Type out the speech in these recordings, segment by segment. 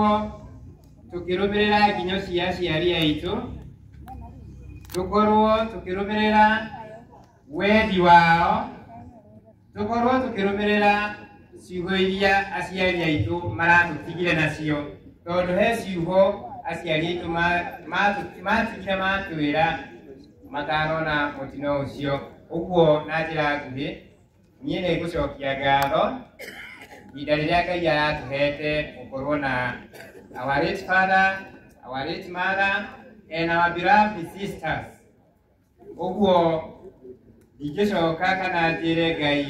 Tukorwo tukĩrũmĩrĩra nginyo cia aciari aitũ, tukorwo tukĩrũmĩrĩra wendi wao, tukorwo tukĩrũmĩrĩra ciugo iria aciari aitũ maratũtigire nacio, tondũ he ciugo aciari aitũ matigire matwĩra matanona mũtino ũcio. Ũguo na njĩra nguhĩ niĩ nĩ ngũcokia ngatho ihinda rĩrĩa Ngai aratũhete gũkorwo na our late father, our late mother and our beloved sisters. Ũguo ndingĩcoka kana njĩre Ngai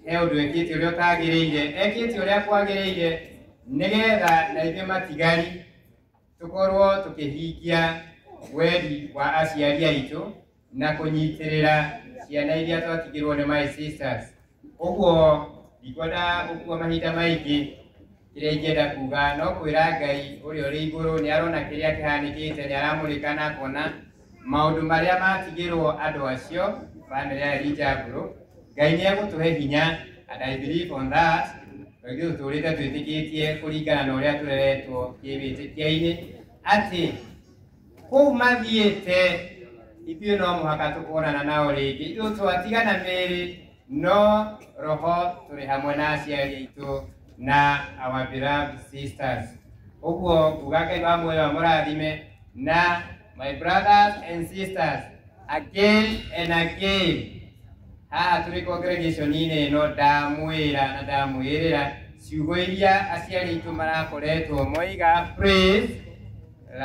he ũndũ ekĩte ũrĩa ũtagĩrĩire, ekĩte ũrĩa kwagĩrĩire nĩgetha na ithuĩ matigari tũkorwo tũkĩhingia wendi wa aciari aitũ na kũnyitĩrĩra ciana iria twatigirwo nĩ my sisters. Ũguo ndikwenda gũkua mahinda maingĩ, kĩrĩa ingĩenda kuga no kwĩra Ngai ũrĩa ũrĩ igũrũ nĩ arona kĩrĩa kĩhanĩkĩte, nĩ aramũrĩka na akona maũndũ marĩa matigĩrwo andũ acio bamĩrĩ ya Elijah Mburu. Ngai nĩ egũtũhe hinya, and I believe on that, tondũ ithuĩ tũtũrĩte twĩtĩkĩtie kũringana na ũrĩa tũreretwo kĩwĩtĩkia-inĩ atĩ kũu mathiĩte ithuĩ no mũhaka tũkonana nao rĩngĩ. Ithuĩ twatigana mĩĩrĩ no roho tũrĩ hamwe na aciari aitũ na our beloved sisters. Ũguo nguga Ngai wa muoyo amũrathime na my brothers and sisters again and again. Haha tũrĩ congregation-inĩ ĩno ndamwĩra na ndamwĩrĩra ciugo iria aciari aitũ marakoretwo moiga, please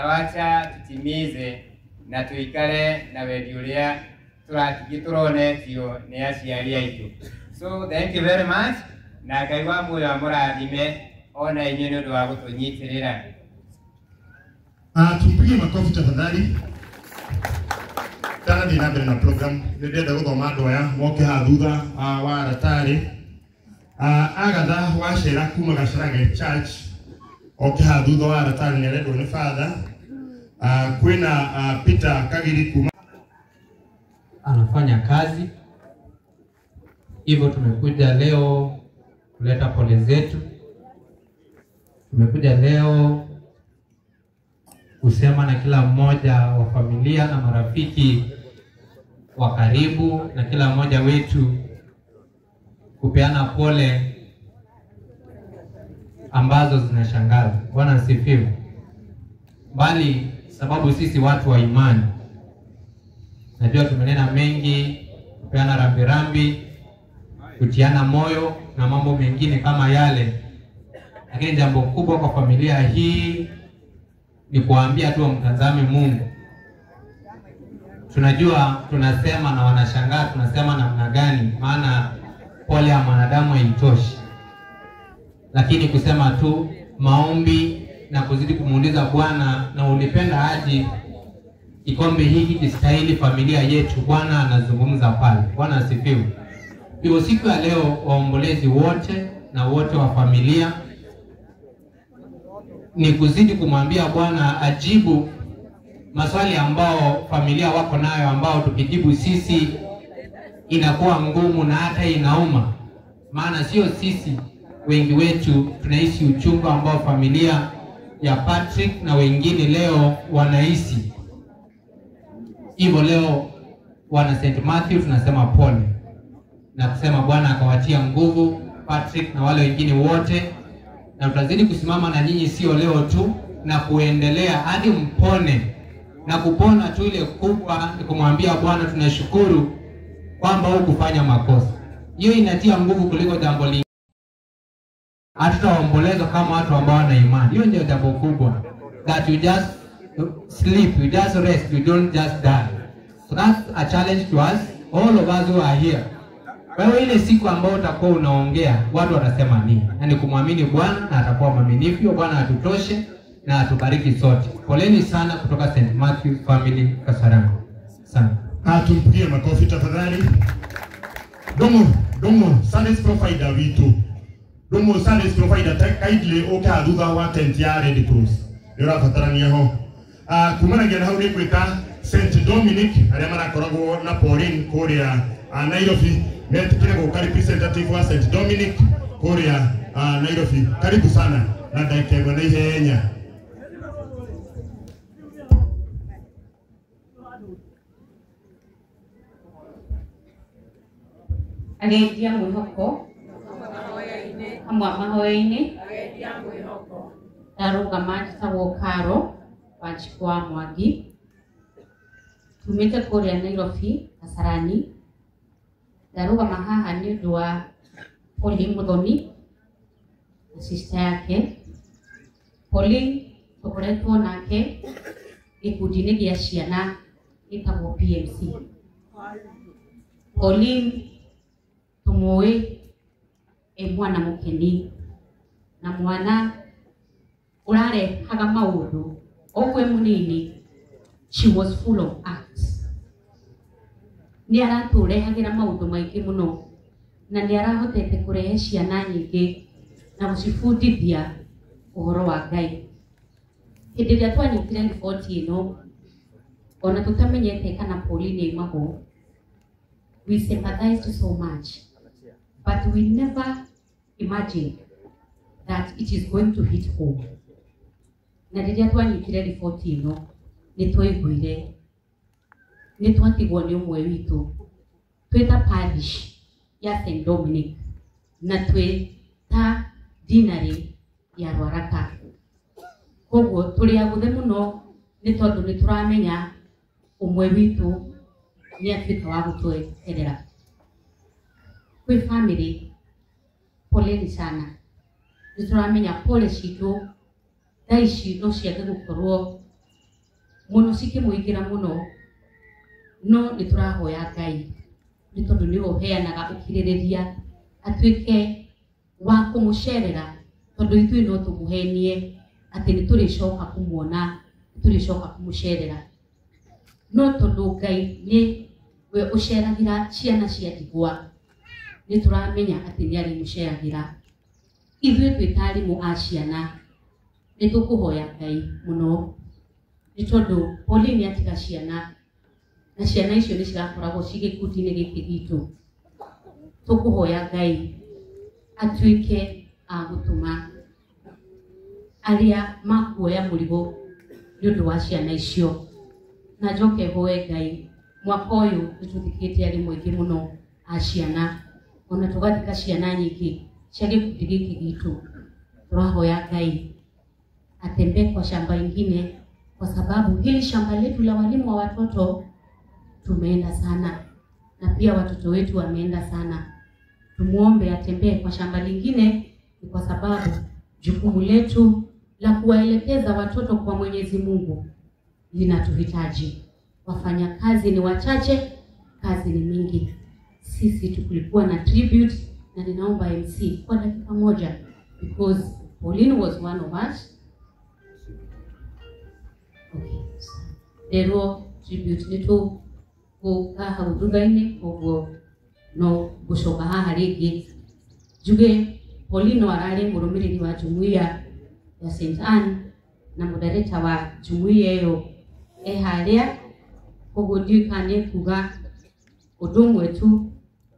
wacha tutimize na tuikare na wendi ũrĩa tũronetio nĩ aciari aitũ. So thank you very much, na Ngai wa muoyo amũrathime ona inyuĩ nĩ ũndũ wa gũtũnyitĩrĩra. Tumpige makofi tafadhali. Tana na mbere na program nĩ ndĩrenda gũthoma andũ aya moke haha thutha wa ratari. Agatha Wacera kuma Gacarage Church oke haha thutha wa ratari nĩ arendwo nĩ father. Kwĩna Peter Kagiri kuma anafanya kazi. Hivyo tumekuja leo kuleta pole zetu. Tumekuja leo kusema na kila mmoja wa familia na marafiki wa karibu na kila mmoja wetu kupeana pole ambazo zinashangaza. Bwana asifiwe. Bali sababu sisi watu wa imani, najua tumenena mengi, kupeana rambirambi, kutiana moyo na mambo mengine kama yale, lakini jambo kubwa kwa familia hii ni kuambia tu mtazame Mungu. Tunajua tunasema na wanashangaa tunasema namna gani, maana pole ya mwanadamu haitoshi, lakini kusema tu maombi na kuzidi kumuuliza Bwana, na ulipenda aje kikombe hiki kistahili familia yetu. Bwana anazungumza pale. Bwana asifiwe. Hiyo siku ya leo waombolezi wote na wote wa familia ni kuzidi kumwambia Bwana ajibu maswali ambao familia wako nayo, ambao tukijibu sisi inakuwa ngumu na hata inauma. Maana sio sisi, wengi wetu tunaishi uchungu ambao familia ya Patrick na wengine leo wanaishi. Hivyo leo wana St. Matthew tunasema pole na kusema Bwana akawatia nguvu Patrick na wale wengine wote, na tutazidi kusimama na nyinyi sio leo tu na kuendelea hadi mpone. Na kupona tu ile kubwa ni kumwambia Bwana tunashukuru kwamba hukufanya makosa. Hiyo inatia nguvu kuliko jambo lingine. Hatutaombolezwa kama watu ambao wana imani. Hiyo ndio jambo kubwa, that you just sleep, you just rest, you don't just die. So that's a challenge to us, all of us who are here. Kwa hiyo ile siku ambayo utakuwa unaongea, watu watasema nini? Na ni kumwamini Bwana na atakuwa mwaminifu. Bwana atutoshe na atubariki sote. Poleni sana kutoka St. Matthew Family Kasarani. Sana. Tumpigie makofi tafadhali. Dongo service provider witu. Dongo service provider kindly oka thutha wa tent ya Red Cross. Nĩ ũrabatarania ho. Kumanagia na hau nĩ gwĩta St. Dominic arĩa marakoragwo na Pauline kũrĩa Nairobi. Metĩkĩre gũka representative wa St. Dominic kũrĩa Nairobi. Karibu sana. na ndagĩka ĩmwe na ihenya. Ageithia mwĩhoko hamwe mahoya-inĩ. Ndarũgama njĩtagwo Karo Wanjikũ wa Mwangi, tumĩte kũrĩa Nairobi Kasarani. Ndarũgama haha nĩ ũndũ wa Pauline Muthoni na sister yake. Pauline tũkoretwo nake gĩkundi-inĩ gĩa ciana gĩtagwo PMC. Pauline tũmũĩ e mwana mũkeni na mwana ũrarehaga maũndũ ũguo e mũnini. She was full of acts. Nĩ aratũrehagĩra maũndũ maingĩ mũno na nĩ arahotete kũrehe ciana nyingĩ na gũcibundithia ũhoro wa Ngai. Hĩndĩ ĩrĩa twanyitire riboti ĩno, ona tũtamenyete kana Pauline aimagwo, we sympathized so much, but we never imagined that it is going to hit home. Na rĩrĩa twanyitire riboti ĩno, nĩ twaiguire nĩ twatigwo nĩ ũmwe witũ twĩ ta parish ya St Dominic na twĩ ta dinarĩ ya Rwaraka. Koguo tũrĩ aguthe mũno nĩ tondũ nĩ tũramenya ũmwe witũ nĩ atuĩka wa gũtweherera. Kwĩ family poleni sana, nĩ tũramenya pole citũ thaa ici no ciage gũkorwo mũno cikĩmũingĩra mũno, no nĩ tũrahoya Ngai nĩ tondũ nĩwe ũheanaga ũkirĩrĩria atuĩke wa kũmũcerera, tondũ ithuĩ no tũmũhenie atĩ nĩ tũrĩcoka kũmuona, nĩ tũrĩcoka kũmũcerera. No tondũ Ngai nĩ we ũceragĩra ciana cia ndigwa, nĩ tũramenya atĩ nĩ arĩmũceragĩra. Ithuĩ twĩ ta arimũ a ciana nĩ tũkũhoya Ngai mũno nĩ tondũ Pauline atiga ciana na ciana icio nĩ cirakoragwo ci gĩkundi-inĩ gĩkĩ gitũ. Tũkũhoya Ngai atuĩke a gũtũma arĩa makuoya mũrigo nĩ ũndũ wa ciana icio. Na njoke hoe Ngai, mwaka ũyũ nĩ tũthikĩte arimũ aingĩ mũno a ciana, ona tũgathika ciana nyingĩ cia gĩkundi gĩkĩ gitũ. Tũrahoya Ngai atembee kwa shamba ingine, kwa sababu hili shamba letu la walimu wa watoto tumeenda sana, na pia watoto wetu wameenda sana. Tumuombe atembee kwa shamba lingine, ni kwa sababu jukumu letu la kuwaelekeza watoto kwa Mwenyezi Mungu linatuhitaji. Wafanyakazi ni wachache, kazi ni mingi. Sisi tulikuwa na tribute, na ninaomba MC kwa dakika moja, because Pauline was one of us. Okay. Rero tribute nitu gũka hau thutha-inĩ, koguo no ngũcoka haha rĩngĩ njuge Pauline ararĩ mũrũmĩrĩri wa jumuiya ya St Anne na moderator wa jumuiya ĩyo e harĩa. Koguo ndiũĩ kana nĩ kuga ũndũ ũmwe tu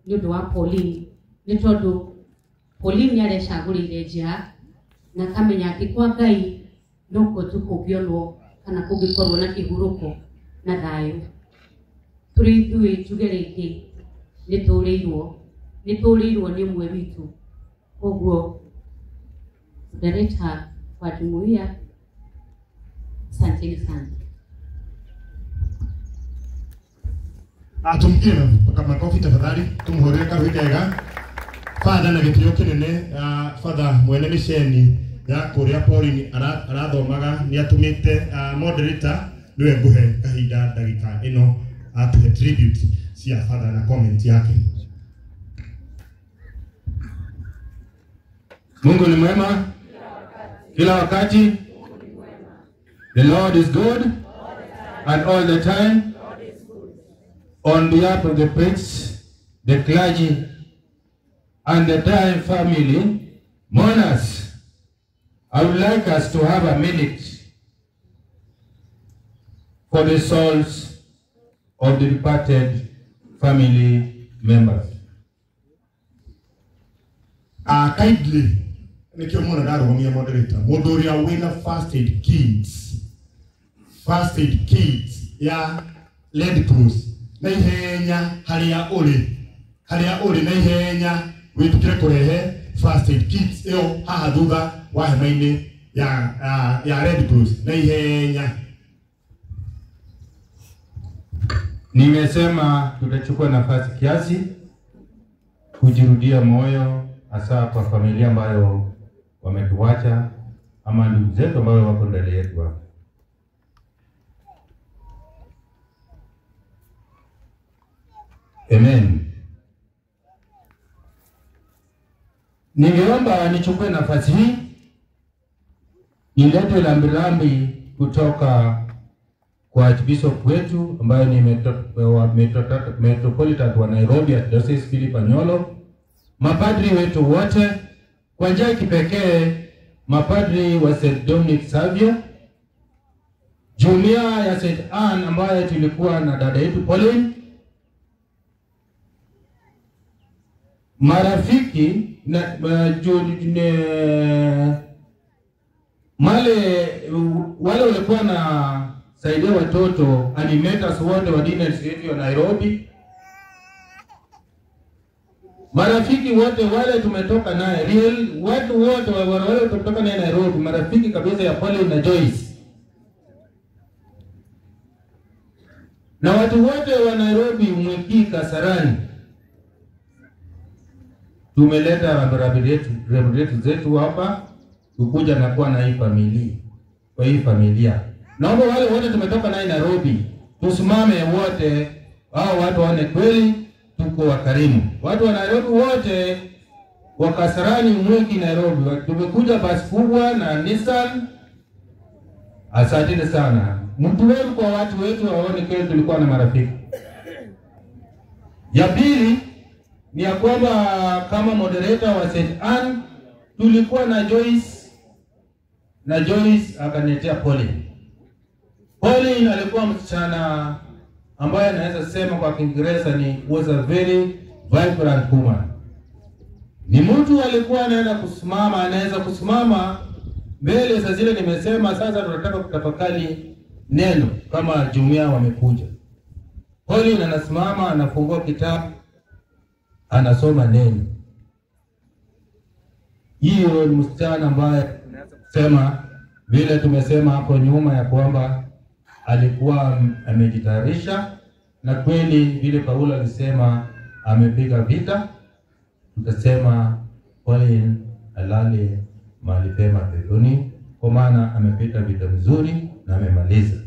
nĩ ũndũ wa Pauline, nĩ tondũ Pauline nĩ arecagũrĩire njĩra na akamenya atĩ kwa Ngai nokuo tu kũngĩonwo kana kũngĩkorwo na kĩhurũko na thayũ. Tũrĩ ithuĩ njuge rĩngĩ nĩ tũrĩirwo nĩ ũmwe witũ. Koguo moderator wa jumuiya, asanteni sana. Tumpigie makofi tafadhali, tumhurire karuhi kega. Father na gĩtĩo kĩnene, Father mwene mĩceni ya kũrĩa Pauline arathomaga nĩ atũmĩte moderator nĩwe ngũhe kahinda ndagĩka ĩno atuhe tribute cia Father na comment yake. Mungu ni mwema kila wakati. The Lord is good and all the time. On behalf of the priests, the clergy, and the entire family, mourners, I would like us to have a minute for the souls of the departed family members. Kindly, Nikio mwana ndarugamia moderator mundu uria wina first aid kits, first aid kits ya Red Cross na ihenya haria uri na ihenya witikire kurehe first aid kits iyo haha thutha wa hema-ini ya Red Cross na ihenya. Nimesema tutachukua nafasi kiasi kujirudia moyo, hasa kwa familia ambayo wametuacha ama ndugu zetu ambao wako ndani yetu hapa. Amen. Ningeomba nichukue nafasi hii nilete rambirambi kutoka kwa Archbishop wetu ambaye ni Metropolitan wa Nairobi, Archdiocese Philip Anyolo, mapadri wetu wote, kwa njia ya kipekee mapadri wa St. Dominic Savio, jumuiya ya St. Anne ambaye tulikuwa na dada yetu Pauline, marafiki na wale walikuwa na saidia watoto animators wote wa dini yetu ya Nairobi, marafiki wote wale tumetoka naye real, watu wote wale tumetoka naye Nairobi, marafiki kabisa ya Pauline na Joyce, na watu wote wa Nairobi Mwiki Kasarani. Tumeleta rambirambi zetu hapa kukuja na kuwa na hii familia. Kwa hii familia naomba wale wote tumetoka naye Nairobi tusimame wote, hao watu waone kweli tuko wakarimu. Watu wa Nairobi wote wa Kasarani Mwiki Nairobi, tumekuja basi kubwa na Nissan. Asanteni sana. Mtu wetu kwa watu wetu waone kweli tulikuwa na marafiki. Ya pili ni ya kwamba kama moderator wa St. Anne tulikuwa na Joyce, na Joyce akaniletea Pauline. Pauline alikuwa msichana ambaye naweza sema kwa Kiingereza ni was a very vibrant woman. Ni mtu alikuwa anaenda kusimama, anaweza kusimama mbele saa zile nimesema sasa tunataka kutafakari neno kama jumuiya wamekuja. Pauline anasimama, anafungua kitabu, anasoma neno. Hiyo ni msichana ambaye tunaweza kusema vile tumesema hapo nyuma ya kwamba alikuwa amejitayarisha, na kweli vile Paulo alisema amepiga vita. Tutasema Pauline alale mahali pema peponi, kwa maana amepita vita vizuri na amemaliza.